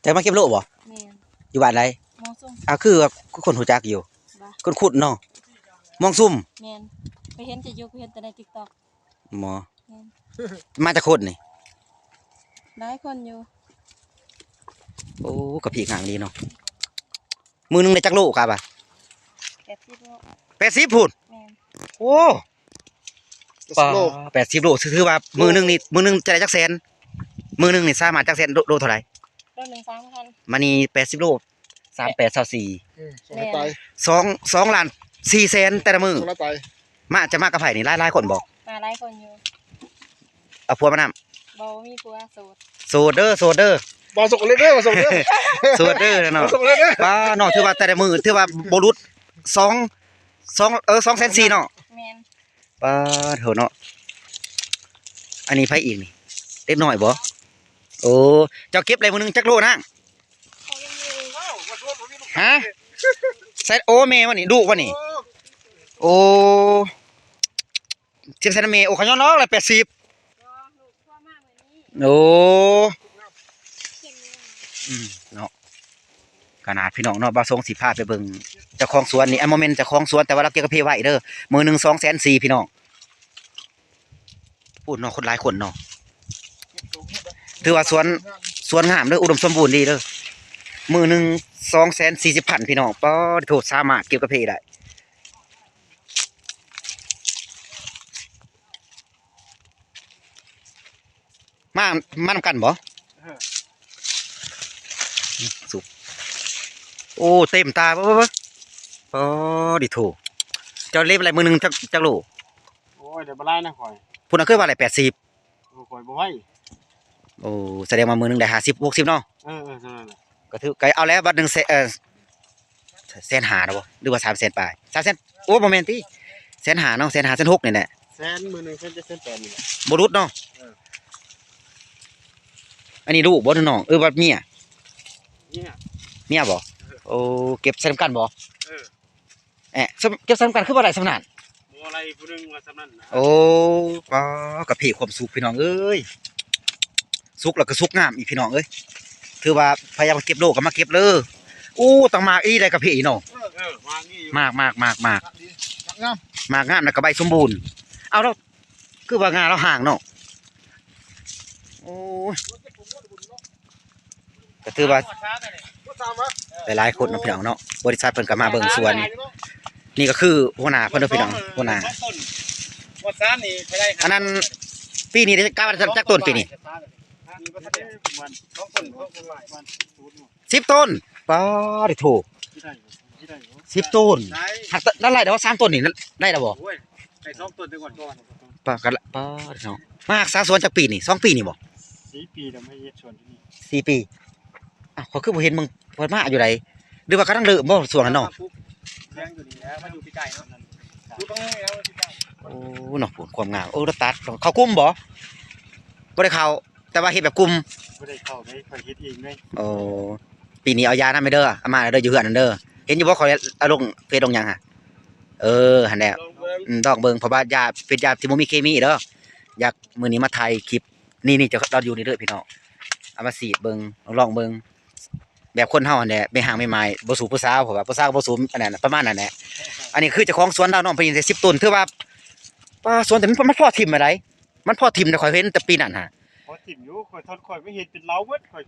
ຈະມາເກັບໂລະບໍ່? ແມ່ນ. ຢູ່ບ້ານໃດ? ມອງຊຸມ. ອ້າວ ຄືວ່າ ຄືຄົນຮູ້ຈັກຢູ່. ບໍ່. ຄຸ້ນໆເນາະ. ມອງຊຸມ. ແມ່ນ. ໄປເຫັນຈະຢູ່ ໄປເຫັນແຕ່ໃນ TikTok. ບໍ່. ແມ່ນ. ມາຈັກຄົນນີ້? ຫຼາຍຄົນຢູ່. ໂອ້ ກະພີງາມອີ່ຫຼີເນາະ. ມື້ໜຶ່ງໄດ້ຈັກໂລກະບາດ? ແປດສິບໂລ. ແປດສິບພຸ້ນ? ແມ່ນ. ໂອ້ ແປດສິບໂລ. ປາ ແປດສິບໂລ ຖືວ່າມື້ໜຶ່ງນີ້ ມື້ໜຶ່ງຈະໄດ້ຈັກແສນ? ມື້ໜຶ່ງນີ້ສາມາດຈັກແສນ? ໂລ ໂລເທົ່າໃດ? ໂລໜຶ່ງສາມພັນ. ມານີ້ແປດສິບໂລ ສາມແປດຊາວສີ່. ອືມ ສອງລ້ານປາຍ. ສອງ ສອງລ້ານສີ່ແສນແຕ່ລະມື້. ສອງລ້ານປາຍ. ມາ ຈະມາກັບໃຜນີ້? ຫຼາຍ ຫຼາຍຄົນບໍ່? ມາຫຼາຍຄົນຢູ່. ເອົາຜົວມານຳ? ບໍ່ມີຜົວ ໂສດ. ໂສດເດີ ໂສດເດີ. ບໍ່ໂສດເລີຍເດີ ບໍ່ໂສດເດີ. ໂສດເດີເນາະ. ບໍ່ໂສດເລີຍເດີ. ປາເນາະ ຖືວ່າແຕ່ລະມື້ ຖືວ່າບໍ່ຫຼຸດສອງ ສອງ ເອີ ສອງແສນສີ່ເນາະ. ແມ່ນ. ປາໂທເນາະ. ອັນນີ້ໃຜອີກນີ້? ເດັກນ້ອຍບໍ່? ໂອ້ ເຈົ້າເກັບໄດ້ມື້ໜຶ່ງຈັກໂລນາງ? ຮະ? ໃສ່ ໂອ້ ແມ່ວະນີ້ ລູກວະນີ້? ໂອ້ ສິບໃສ່ນຳແມ່. ໂອ້ ຂະຍ້ອນອອກແລ້ວແປດສິບ. ໂອ້ ອືມ ເນາະ. ຂະໜາດພີ່ນ້ອງເນາະ ບ່າວຊົງຊິພາໄປເບິ່ງເຈົ້າຂອງສວນນີ້ ອ່າ ບໍ່ແມ່ນເຈົ້າຂອງສວນ ແຕ່ວ່າລາວເກັບກາເຟໄວ້ເດີ. ມື້ໜຶ່ງສອງແສນສີ່ ພີ່ນ້ອງ. ໂອ້ເນາະ ຄົນຫຼາຍຄົນເນາະ. ຖືວ່າສວນ ສວນງາມເດີ ອຸດົມສົມບູນດີເດີ. ມື້ໜຶ່ງສອງແສນສີ່ສິບພັນ ພີ່ນ້ອງ. ປາໂທ ສາມາດເກັບກາເຟໄດ້. ມາ ມານຳກັນບໍ່? ເອີ ສຸກ. ໂອ້ ເຕັມຕາ ເບິ່ງ ເບິ່ງ ເບິ່ງ. ປາດິໂທ ເຈົ້າເກັບໄດ້ມື້ໜຶ່ງຈັກ ຈັກໂລ? ໂອ້ຍ ໄດ້ບໍ່ຫຼາຍນະຂ້ອຍ. ພຸ້ນນະ ຄືວ່າໄດ້ແປດສິບ. ໂອ້ ຂ້ອຍບໍ່ໄຫວ. ໂອ້ ສະແດງວ່າມື້ໜຶ່ງໄດ້ຫ້າສິບ ຫົກສິບເນາະ. ເອີ ເອີ ເທົ່ານັ້ນແຫຼະ. ກະຖືກ ກະເອົາແລ້ວ ບາດໜຶ່ງແສນ ເອີ ແສນຫ້າແລ້ວບໍ່ ຫຼືວ່າສາມແສນປາຍ? ສາມແສນ ໂອ້ ບໍ່ແມ່ນຕິ ແສນຫ້າເນາະ ແສນຫ້າ ແສນຫົກນີ້ແຫຼະ. ແສນ ມື້ໜຶ່ງແສນເຈັດ ແສນແປດນີ້ແຫຼະ ບໍ່ຫຼຸດເນາະ. ເອີ ອັນນີ້ລູກບໍ່ ຫຼືນ້ອງ ເອີ ວ່າເມຍ? ເມຍ ເມຍບໍ່? ເອີ ໂອ້ ເກັບໃສ່ນຳກັນບໍ່? ເອີ ແອະ ເກັບໃສ່ນຳກັນຄືບໍ່ໄດ້ສ່ຳນັ້ນ? ບໍ່ໄດ້ ຜູ້ໜຶ່ງວ່າສ່ຳນັ້ນນະ. ໂອ້ ປາ ກະພີຄວາມສຸກ ພີ່ນ້ອງເອີຍ. ສຸກແລ້ວກະສຸກງາມອີກ ພີ່ນ້ອງເອີຍ. ຖືວ່າໃຜຢາກມາເກັບໂລກະມາເກັບເລີ. ໂອ້ ຕັ້ງໝາກອີ່ໄດ້ກະພີເນາະ. ເອີ ໝາກງາມ ໝາກງາມ ແລ້ວກະໃບສົມບູນ. ເອົາ ແລ້ວຄືວ່າງ່າລາວຫ່າງເນາະ. ໂອ້ຍ ກະຖືວ່າຫຼາຍໆຄົນເນາະ ພີ່ນ້ອງເນາະ. ບໍລິສັດເພິ່ນກະມາເບິ່ງສວນ. ນີ້ກະຄືຫົວໜ້າເພິ່ນເດີ ພີ່ນ້ອງ ຫົວໜ້າ. ອັນນັ້ນ ປີນີ້ໄດ້ກະວ່າຈັກ ຈັກຕົ້ນປີນີ້? ສິບຕົ້ນ. ປາດິໂທ ສິບຕົ້ນ. ຫາກນັ້ນໄດ້ແລ້ວ ສາມຕົ້ນນີ້ໄດ້ແລ້ວບໍ່? ໂອ້ຍ ໄດ້ສອງຕົ້ນແຕ່ກ່ອນ. ປາກະລະ ປາເນາະ. ມາຮັກສາສວນຈັກປີນີ້? ສອງປີນີ້ບໍ່? ສີ່ປີແລ້ວ ມາເຮັດສວນຢູ່ນີ້ ສີ່ປີ. ອ້າວ ຂ້ອຍຄືບໍ່ເຫັນເບິ່ງເພິ່ນມາຢູ່ໃດ ຫຼືວ່າກຳລັງເລີ່ມບໍ່ຊ່ວງນັ້ນເນາະ? ມາປູກແລ້ວຢູ່ນີ້ແລ້ວ ມາຢູ່ປີກາຍເນາະ ຢູ່ຕະແງງແລ້ວປີກາຍ. ໂອ້ເນາະ ພຸ້ນຄວາມງາມ. ໂອ້ ລະຕັດເຂົ້າກຸ່ມບໍ່? ບໍ່ໄດ້ເຂົ້າ ແຕ່ວ່າເຮັດແບບກຸ່ມ. ບໍ່ໄດ້ເຂົ້າເດ້ ຂ້ອຍເຮັດເອງເດ້. ໂອ້ ປີນີ້ເອົາຢານຳແດ່ເດີ ເອົາມາເດີ ຢູ່ເຮືອນນັ້ນເດີ. ເຫັນຢູ່ບໍ່ ຂ້ອຍເອົາລົງເຟສລົງຫຍັງຫັ້ນ? ເອີ ຫັ້ນແຫຼະ ລອງເບິ່ງ ອືມ ລອງເບິ່ງ ເພາະວ່າຢາເປັນຢາທີ່ບໍ່ມີເຄມີເດີ. ຢາກ ມື້ນີ້ມາຖ່າຍຄລິບ ນີ້ ນີ້ ເຈົ້າ ລາວຢູ່ນີ້ເດີພີ່ນ້ອງ. ເອົາມາສີດເບິ່ງ ລອງເບິ່ງ ແບບຄົນເຮົາຫັ້ນແຫຼະ ແມ່ຮ້າງແມ່ໝ້າຍ ບໍ່ສູ້ຜູ້ສາວ ເພາະວ່າຜູ້ສາວກະບໍ່ສູ້ ອັນນັ້ນ ປະມານນັ້ນແຫຼະ. ອັນນີ້ຄືເຈົ້າຂອງສວນລາວເນາະ ເພິ່ນເຮັດໄດ້ສິບຕົ້ນ ຖືວ່າ ປາ ສວນໂຕນີ້ມັນ ມັນພໍຖິ້ມໄດ້ ມັນພໍຖິ້ມໄດ້ ຂ້ອຍເຫັນແຕ່ປີນັ້ນຫາ. ພໍຖິ້ມຢູ່ ຂ້ອຍ ຂ້ອຍໄປເຮັດເປັນເຫຼົ້າເບິດ ຂ້ອຍ